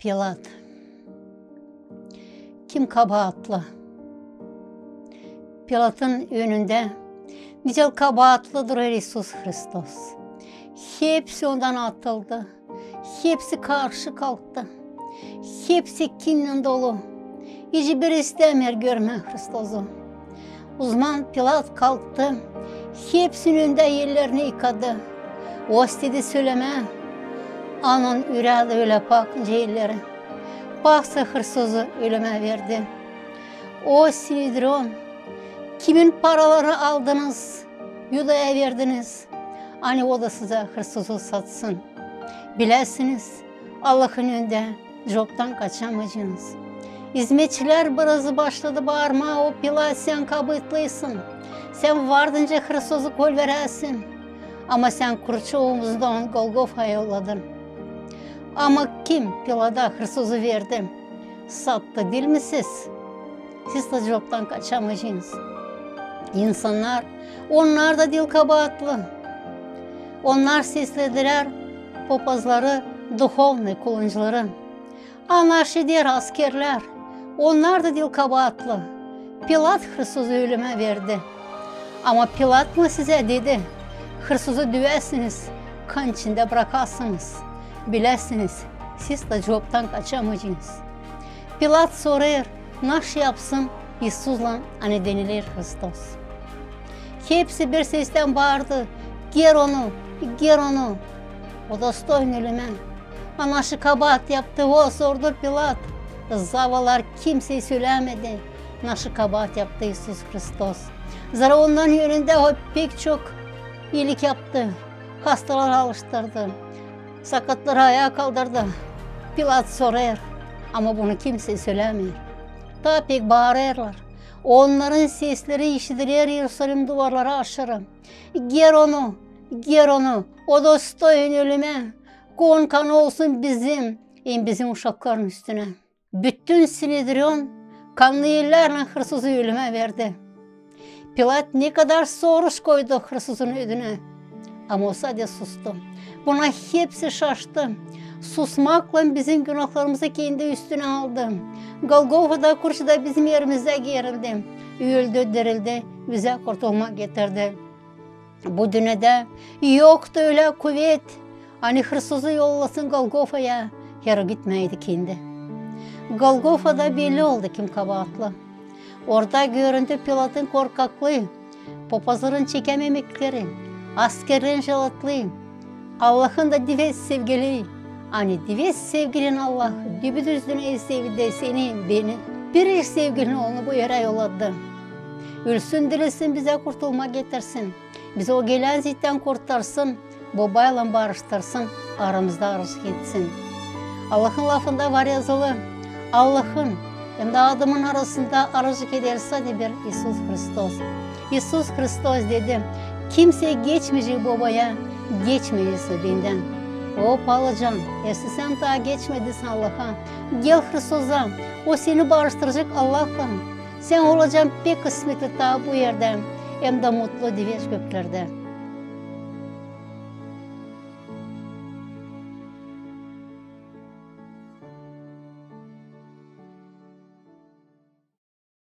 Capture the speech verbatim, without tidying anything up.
Pilat. Kim kabaatlı? Pilatın önündä nicä kabaatlı durêr İisus Hristos. Hepsi ondan atıldı. Hepsi karşı kalktı. Hepsi kinnän dolu. Hiçbiri istämeer görmää Hristozu. Uzman Pilat kalktı, hepsinin önündä ellerini yıkadı. O istedi sölemää, ama onun üreeni ölä pak, nicä elleri. Paksa Hristozu ölümä verdi. O Sinedrion, kimin paralarını aldınız, Yudaya verdiniz, ani o da sizä Hristozu satsın. Biläsiniz, Allahın önündä cuvaptan kaçamayacınız. İzmetçilär birazı başladı baarmaa: "O Pilat, sän kabaatlıysın. Sän vardıncı Hristozu kolveräsin. Ama sän kurçu omuzundan Golgofaya yolladın." Ama kim Pilata Hristozu verdi? Sattı diil mi siz? Siz dä cuvaptan kaçamayacınız. İnsannar, onnar da diil kabaatlı. Onnar sesledirär popazları, duhovnıy kuluncları. Anarşi deer askerlär, onnar da diil kabaatlı. Pilat Hristozu ölümä verdi. Ama Pilat mı sizä dedi: "Hristozu düüyäsiniz, kan içindä brakasınız"? Biläsiniz, siz dä cuvaptan kaçamayacınız. Pilat sorêr, naşı yapsın İisuslan, ani deniler Hristos. Hepsi bir seslän baardı: "Ger onu, ger onu! O dostoyn ölümä!" "A naşı kabaat yaptı o?" sordu Pilat. Zavallar kimsey sölämedi, naşı kabaat yaptı İisus Hristos. Zerä ondan önündä o pek çok iilik yaptı, hastaları alıştırdı, sakatları ayaa kaldırdı. Pilat sorêr, ama bunu kimsey sölämeer. Taa pek baarêrlar. Onnarın sesleri işidiler İerusalim duvarları aşırı: "Ger onu, ger onu! O dostoyn ölümä! Onun kanı olsun bizim hem bizim uşakların üstünä!" Bütün Sinedrion kanlı ellärlän Hristozu ölümä verdi. Pilat ne kadar soruş koydu Hristozun önünä, ama o sade sustu. Buna hepsi şaştı. Susmaklan bizim günahlarımızı kendi üstünä aldı. Golgofada kurçuda bizim erimizdä gerildi. Öldü, dirildi, bizä kurtulmak getirdi. Bu dünnedä yoktu ölä kuvet, ani Hristozu yollasın Golgofaya, herod gitmeydi kendi. Golgofada belli oldu, kim kabaatlı. Orada göründü Pilatın korkaklıı, popazların çekämemekleri, askerlerin jalatlıı, Allahın da diveç sevgilii. Ani diveç sevgilin Allah dübüdüz dünneyä sevdi, seni, beni. Bir iş sevgilin Oolunu bu erä yolladı. Ölsün, dirilsin, bizä kurtulma getirsin. Bizi o gelän zeettän kurtarsın, Bobaylan barıştırsın, aramızda aracılık etsin. Allahın lafında var yazılı: Allahın hem dä adamın arasında aracılık eder sade bir İisus Hristos. İisus Hristos dedi: Kimsey geçmeyecek Bobaya, geçmeyecek bendän. O, paalıcan, eer sän taa geçmedisin Allaha, gel Hristoza, O seni barıştıracek Allahlan. Sän olacan pek kısmetli taa bu erdä hem dä mutlu diveç göklerdä.